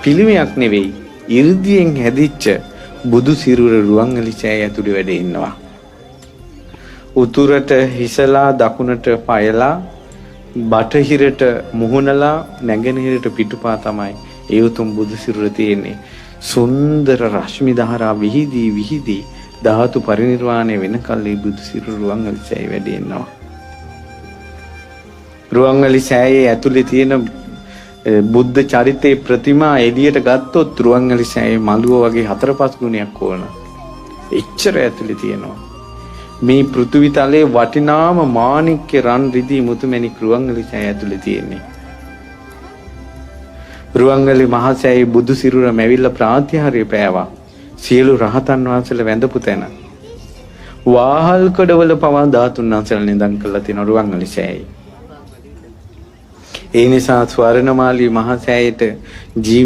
පිළිමයක් නෙවෙයි, 이르දියෙන් හැදිච්ච බුදු සිරුර රුවන්වැලි සෑය ඇතුලේ වැඩ ඉන්නවා. උතුරට හිසලා දකුණට පයලා බටහිරට මුහුණලා නැගෙනහිරට පිටුපා තමයි ඒ උතුම් බුදු සිරුර තියෙන්නේ. සුන්දර රශ්මි ධාරා විහිදී විහිදී ධාතු පරිනිර්වාණය වෙනකල් ඒ බුදු සිරුර රුවන්වැලි සෑයේ වැඩ ඉන්නවා. රුවන්වැලි සෑයේ ඇතුලේ තියෙන බුද්ධ චරිතයේ ප්‍රතිමා එළියට ගත්තොත් රුවන්වැලි සෑයේ මළුව වගේ හතර පහ ගුණයක් ඕන. එච්චර ඇතුලේ තියෙනවා. මේ පෘථිවි තලයේ වටිනාම මාණික්‍ය රන් රිදී මුතුමැණික් රුවන්වැලි සෑය ඇතුලේ තියෙන්නේ. රුවන්වැලි මහා සෑයේ බුදු සිරුර මැවිල්ලා ප්‍රාතිහාර්ය පෑවා. සියලු රහතන් වහන්සේලා වැඳපු තැන. වාහල් කඩවල පවා ධාතුන් වහන්සේලා නිදන් කරලා තියෙනවා රුවන්වැලි සෑයේ. ඒ නිසා ස්වර්ණමාලී මහා සෑයට ජීව